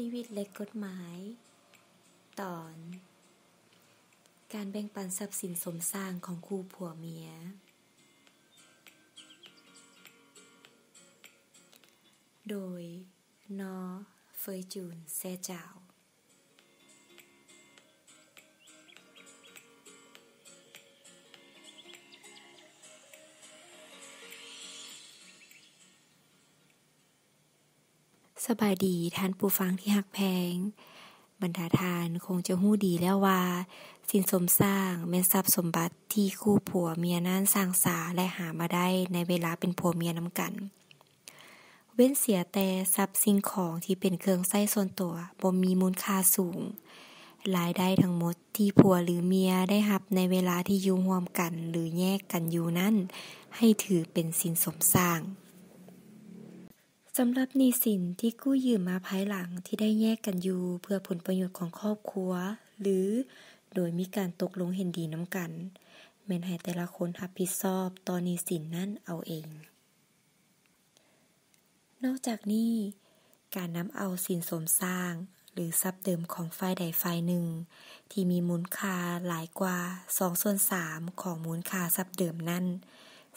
ຊີວິດ ແລະ ກົດໝາຍ ຕອນ ການແບ່ງປັນຊັບສິນສົມສ້າງຂອງຄູ່ຜົວເມຍ ໂດຍ ນໍ ເຟີຍຈູນ ແຊຈາວ. ສະບາຍດີທ່ານຜູ້ຟັງທີ່ຮັກແພງ. ບັນດາທ່ານຄົງຈະຮູ້ດີແລ້ວວ່າ ສິນສົມສ້າງແມ່ນຊັບສົມບັດທີ່ຄູ່ຜົວເມຍນັ້ນສ້າງສາ ແລະ ຫາມາໄດ້ໃນເວລາເປັນຜົວເມຍນຳກັນ. ເວັ້ນເສຍແຕ່ຊັບສິ່ງຂອງທີ່ເປັນເຄື່ອງໃຊ້ສ່ວນຕົວບໍ່ມີມູນຄ່າສູງ, ລາຍໄດ້ທັງໝົດທີ່ຜົວຫຼືເມຍໄດ້ຮັບໃນເວລາທີ່ຢູ່ຮ່ວມກັນ ຫຼື ແຍກກັນຢູ່ນັ້ນ ໃຫ້ຖືເປັນສິນສົມສ້າງ. ສຳລັບໜີ້ສິນທີ່ກູ້ຢືມມາພາຍຫຼັງທີ່ໄດ້ແຍກກັນຢູ່ເພື່ອຜົນປະໂຫຍດຂອງຄອບຄົວ ຫຼື ໂດຍມີການຕົກລົງເຫັນດີນຳກັນ, ແມ່ນໃຫ້ແຕ່ລະຄົນຮັບຜິດຊອບຕໍ່ໜີ້ສິນນັ້ນເອົາເອງ. ນອກຈາກນີ້, ການນຳເອົາສິນສົມສ້າງ ຫຼື ຊັບເດີມຂອງຝ່າຍໃດຝ່າຍໜຶ່ງ ທີ່ມີມູນຄ່າຫຼາຍກວ່າສອງສ່ວນສາມຂອງມູນຄ່າຊັບເດີມນັ້ນ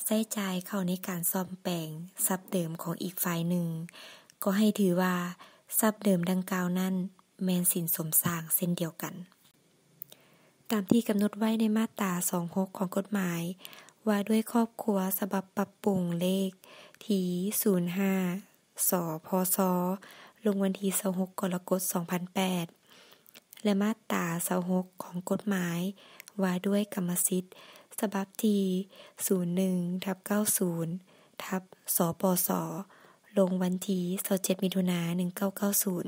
ໃຊ້ຈ່າຍເຂົ້າໃນການສ້ອມແປງຊັບເດີມຂອງອີກຝ່າຍໜຶ່ງ, ກໍໃຫ້ຖືວ່າຊັບເດີມດັ່ງກ່າວນັ້ນແມ່ນສິນສົມສ້າງເຊັ່ນດຽວກັນ. ຕາມທີ່ກຳນົດໄວ້ໃນມາດຕາຊາວຫົກຂອງກົດໝາຍວ່າດ້ວຍຄອບຄົວ ສະບັບປັບປຸງເລກທີສູນຫ້າ ສພຊ ລົງວັນທີຊາວຫົກ ກໍລະກົດ ສອງພັນແປດ ແລະ ມາດຕາຊາວຫົກຂອງກົດໝາຍວ່າດ້ວຍກຳມະສິດ ສະບັບທີສູນໜຶ່ງ ທັບ ເກົ້າສູນ ທັບ ສປສ ລົງວັນທີຊາວເຈັດ ມິຖຸນາ ໜຶ່ງເກົ້າເກົ້າສູນ.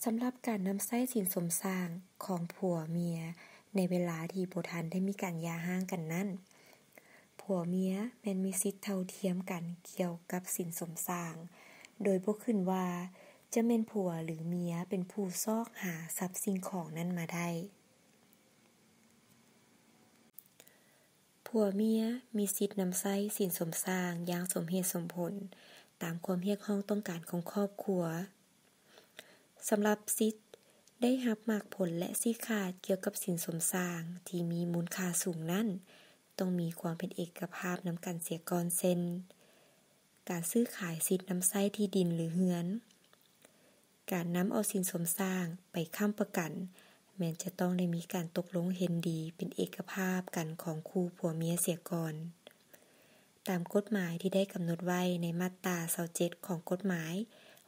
ສຳລັບການນຳໃຊ້ສິນສົມສ້າງຂອງຜົວເມຍໃນເວລາທີ່ບໍ່ທັນໄດ້ມີການຢ່າຮ້າງກັນນັ້ນ, ຜົວເມຍແມ່ນມີສິດເທົ່າທຽມກັນກ່ຽວກັບສິນສົມສ້າງ, ໂດຍບໍ່ຂຶ້ນວ່າຈະແມ່ນຜົວ ຫຼື ເມຍເປັນຜູ້ຊອກຫາຊັບສິ່ງຂອງນັ້ນມາໄດ້. ຜົວເມຍມີສິດນຳໃຊ້ສິນສົມສ້າງຢ່າງສົມເຫດສົມຜົນ ຕາມຄວາມຮຽກຮ້ອງຕ້ອງການຂອງຄອບຄົວ. ສຳລັບສິດໄດ້ຮັບໝາກຜົນ ແລະ ຊີ້ຂາດກ່ຽວກັບສິນສົມສ້າງທີ່ມີມູນຄ່າສູງນັ້ນ ຕ້ອງມີຄວາມເປັນເອກະພາບນຳກັນເສຍກ່ອນ ເຊັ່ນ ການຊື້ຂາຍສິດນຳໃຊ້ທີ່ດິນ ຫຼື ເຮືອນ. ການນຳເອົາສິນສົມສ້າງໄປຄ້ຳປະກັນ ແມ່ນຈະຕ້ອງໄດ້ມີການຕົກລົງເຫັນດີເປັນເອກະພາບກັນຂອງຄູ່ຜົວເມຍເສຍກ່ອນ, ຕາມກົດໝາຍທີ່ໄດ້ກຳນົດໄວ້ໃນມາດຕາຊາວເຈັດຂອງກົດໝາຍ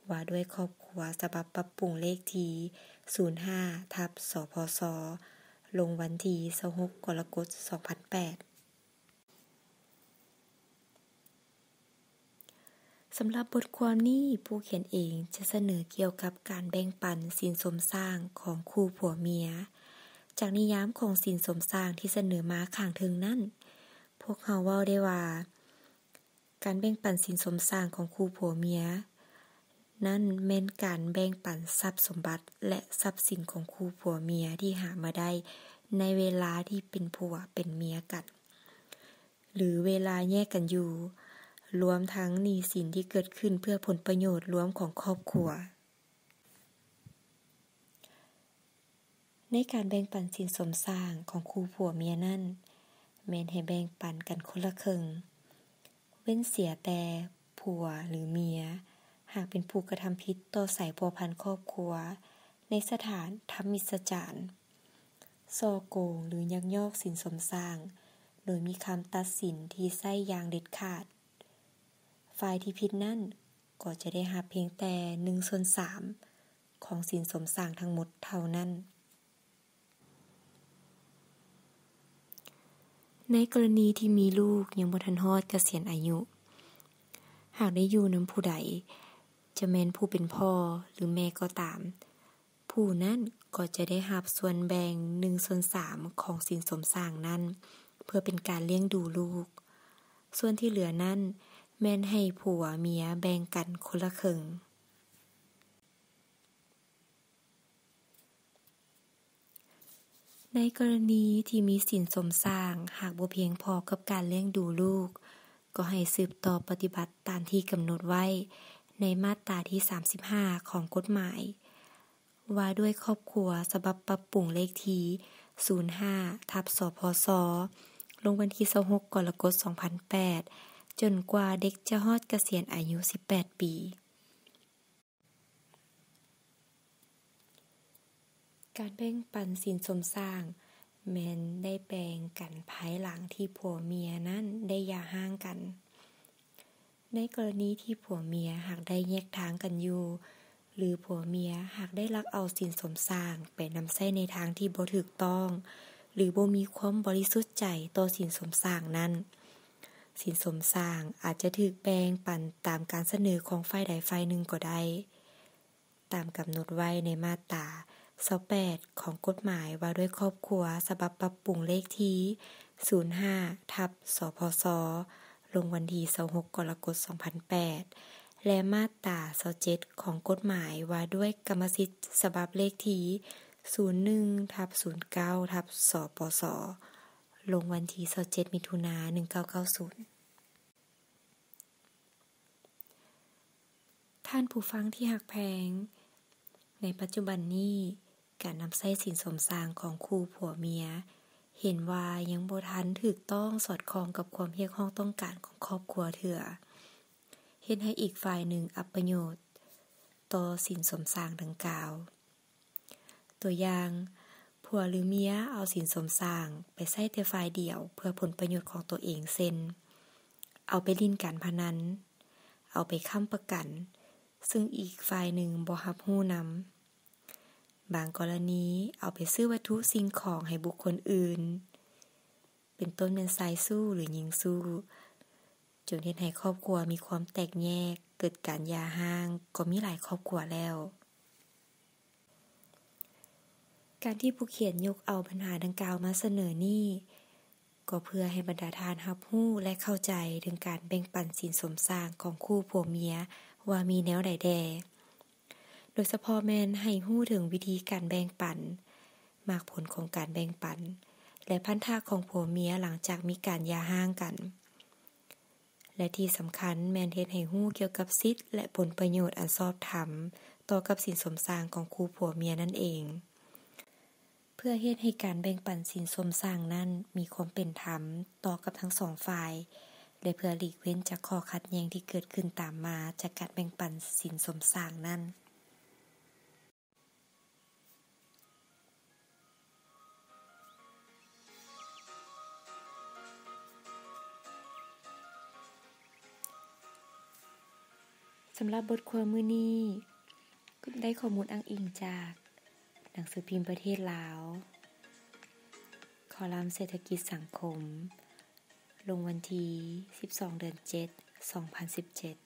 ວ່າດ້ວຍຄອບຄົວ ສະບັບປັບປຸງເລກທີສູນຫ້າ ທັບ ສພຊ ລົງວັນທີຊາວຫົກ ກໍລະກົດ ສອງພັນແປດ. ສຳລັບບົດຄວາມນີ້, ຜູ້ຂຽນເອງຈະສະເໜີກ່ຽວກັບການແບ່ງປັນສິນສົມສ້າງຂອງຄູ່ຜົວເມຍ. ຈາກນິຍາມຂອງສິນສົມສ້າງທີ່ສະເໜີມາຂ້າງເທິງນັ້ນ, ພວກເຮົາເວົ້າໄດ້ວ່າ ການແບ່ງປັນສິນສົມສ້າງຂອງຄູ່ຜົວເມຍນັ້ນ ແມ່ນການແບ່ງປັນຊັບສົມບັດ ແລະ ຊັບສິນຂອງຄູ່ຜົວເມຍທີ່ຫາມາໄດ້ໃນເວລາທີ່ເປັນຜົວເປັນເມຍກັນ ຫຼື ເວລາແຍກກັນຢູ່, ລວມທັງໜີ້ສິນທີ່ເກີດຂຶ້ນເພື່ອຜົນປະໂຫຍດລວມຂອງຄອບຄົວ. ໃນການແບ່ງປັນສິນສົມສ້າງຂອງຄູ່ຜົວເມຍນັ້ນ ແມ່ນໃຫ້ແບ່ງປັນກັນຄົນລະເຄິ່ງ, ເວັ້ນເສຍແຕ່ຜົວ ຫຼື ເມຍ ຫາກເປັນຜູ້ກະທຳຜິດຕໍ່ສາຍພົວພັນຄອບຄົວ ໃນສະຖານທຳມິດສະຈານ, ສໍ້ໂກງ ຫຼື ຍັກຍອກສິນສົມສ້າງ ໂດຍມີຄຳຕັດສິນທີ່ໃຊ້ຢ່າງເດັດຂາດ, ຝ່າຍທີ່ຜິດນັ້ນກໍຈະໄດ້ຮັບພຽງແຕ່ໜຶ່ງສ່ວນສາມຂອງສິນສົມສ້າງທັງໝົດເທົ່ານັ້ນ. ໃນກໍລະນີທີ່ມີລູກຍັງບໍ່ທັນຮອດກະສຽນອາຍຸ, ຫາກໄດ້ຢູ່ນຳຜູ້ໃດ, ຈະແມ່ນຜູ້ເປັນພໍ່ ຫຼື ແມ່ກໍຕາມ, ຜູ້ນັ້ນກໍຈະໄດ້ຮັບສ່ວນແບ່ງໜຶ່ງສ່ວນສາມຂອງສິນສົມສ້າງນັ້ນ ເພື່ອເປັນການລ້ຽງດູລູກ. ສ່ວນທີ່ເຫຼືອນັ້ນແມ່ນໃຫ້ຜົວເມຍແບ່ງກັນຄົນລະເຄິ່ງ. ໃນກໍລະນີທີ່ມີສິນສົມສ້າງຫາກບໍ່ພຽງພໍກັບການລ້ຽງດູລູກ, ກໍໃຫ້ສືບຕໍ່ປະຕິບັດຕາມທີ່ກຳນົດໄວ້ໃນມາດຕາທີສາມສິບຫ້າຂອງກົດໝາຍວ່າດ້ວຍຄອບຄົວ ສະບັບປັບປຸງເລກທີສູນຫ້າ ທັບ ສພສ ລົງວັນທີຊາວຫົກ ກໍລະກົດ ສອງພັນແປດ ຈົນກວ່າເດັກຈະຮອດກະສຽນອາຍຸສິບແປດປີ. ການແບ່ງປັນສິນສົມສ້າງແມ່ນໄດ້ແບ່ງກັນພາຍຫຼັງທີ່ຜົວເມຍນັ້ນໄດ້ຢ່າຮ້າງກັນ. ໃນກໍລະນີທີ່ຜົວເມຍຫາກໄດ້ແຍກທາງກັນຢູ່ ຫຼື ຜົວເມຍຫາກໄດ້ລັກເອົາສິນສົມສ້າງໄປນຳໃຊ້ໃນທາງທີ່ບໍ່ຖືກຕ້ອງ ຫຼື ບໍ່ມີຄວາມບໍລິສຸດໃຈຕໍ່ສິນສົມສ້າງນັ້ນ, ສິນສົມສ້າງອາດຈະຖືກແບ່ງປັນຕາມການສະເໜີຂອງຝ່າຍໃດຝ່າຍໜຶ່ງກໍໄດ້. ຕາມກຳນົດໄວ້ໃນມາດຕາຊາວແປດຂອງກົດໝາຍວ່າດ້ວຍຄອບຄົວ ສະບັບປັບປຸງເລກທີສູນຫ້າ ທັບ ສພສ ລົງວັນທີຊາວຫົກ ກໍລະກົດ ສອງພັນແປດ ແລະ ມາດຕາຊາວເຈັດຂອງກົດໝາຍວ່າດ້ວຍກຳມະສິດ ສະບັບເລກທີສູນໜຶ່ງ ທັບ ສູນເກົ້າ ທັບ ສປສ ລົງວັນທີຊາວເຈັດ ມິຖຸນາ ໜຶ່ງເກົ້າເກົ້າສູນ. ທ່ານຜູ້ຟັງທີ່ຮັກແພງ, ໃນປັດຈຸບັນນີ້ ການນຳໃຊ້ສິນສົມສ້າງຂອງຄູ່ຜົວເມຍ ເຫັນວ່າຍັງບໍ່ທັນຖືກຕ້ອງສອດຄ່ອງກັບຄວາມຮຽກຮ້ອງຕ້ອງການຂອງຄອບຄົວເທື່ອ, ເຮັດໃຫ້ອີກຝ່າຍໜຶ່ງອັບປະໂຫຍດຕໍ່ສິນສົມສ້າງດັ່ງກ່າວ. ຕົວຢ່າງ, ຜົວ ຫຼື ເມຍເອົາສິນສົມສ້າງໄປໃຊ້ແຕ່ຝ່າຍດຽວເພື່ອຜົນປະໂຫຍດຂອງຕົວເອງ ເຊັ່ນ ເອົາໄປຫຼິ້ນການພະນັນ, ເອົາໄປຄ້ຳປະກັນ, ເຊິ່ງອີກຝ່າຍໜຶ່ງບໍ່ຮັບຮູ້ນຳ. ບາງກໍລະນີ ເອົາໄປຊື້ວັດຖຸສິ່ງຂອງໃຫ້ບຸກຄົນອື່ນ, ເປັນຕົ້ນແມ່ນຊາຍຊູ້ ຫຼື ຍິງຊູ້, ຈົນເຮັດໃຫ້ຄອບຄົວມີຄວາມແຕກແຍກ, ເກີດການຢ່າຮ້າງ ກໍມີຫຼາຍຄອບຄົວແລ້ວ. ການທີ່ຜູ້ຂຽນຍົກເອົາບັນຫາດັ່ງກ່າວມາສະເໜີນີ້ ກໍເພື່ອໃຫ້ບັນດາທ່ານຮັບຮູ້ ແລະ ເຂົ້າໃຈເຖິງການແບ່ງປັນສິນສົມສ້າງຂອງຄູ່ຜົວເມຍວ່າມີແນວໃດແດ່, ໂດຍສະເພາະແມ່ນໃຫ້ຮູ້ເຖິງວິທີການແບ່ງປັນ, ໝາກຜົນຂອງການແບ່ງປັນ ແລະ ພັນທະຂອງຜົວເມຍຫຼັງຈາກມີການຢ່າຮ້າງກັນ. ແລະ ທີ່ສຳຄັນແມ່ນເຮັດໃຫ້ຮູ້ກ່ຽວກັບສິດ ແລະ ຜົນປະໂຫຍດອັນຊອບທຳຕໍ່ກັບສິນສົມສ້າງຂອງຄູ່ຜົວເມຍນັ້ນເອງ, ເພື່ອເຮັດໃຫ້ການແບ່ງປັນສິນສົມສ້າງນັ້ນມີຄວາມເປັນທຳຕໍ່ກັບທັງສອງຝ່າຍ ແລະ ເພື່ອຫຼີກເວັ້ນຈາກຂໍ້ຂັດແຍ່ງທີ່ເກີດຂຶ້ນຕາມມາຈາກການແບ່ງປັນສິນສົມສ້າງນັ້ນ. ສຳລັບບົດຄວາມມື້ນີ້ ໄດ້ຂໍ້ມູນອ້າງອີງຈາກໜັງສືພິມປະເທດລາວ, ຄໍລັມເສດຖະກິດສັງຄົມ, ລົງວັນທີສິບສອງ ເດືອນເຈັດ ສອງພັນສິບເຈັດ.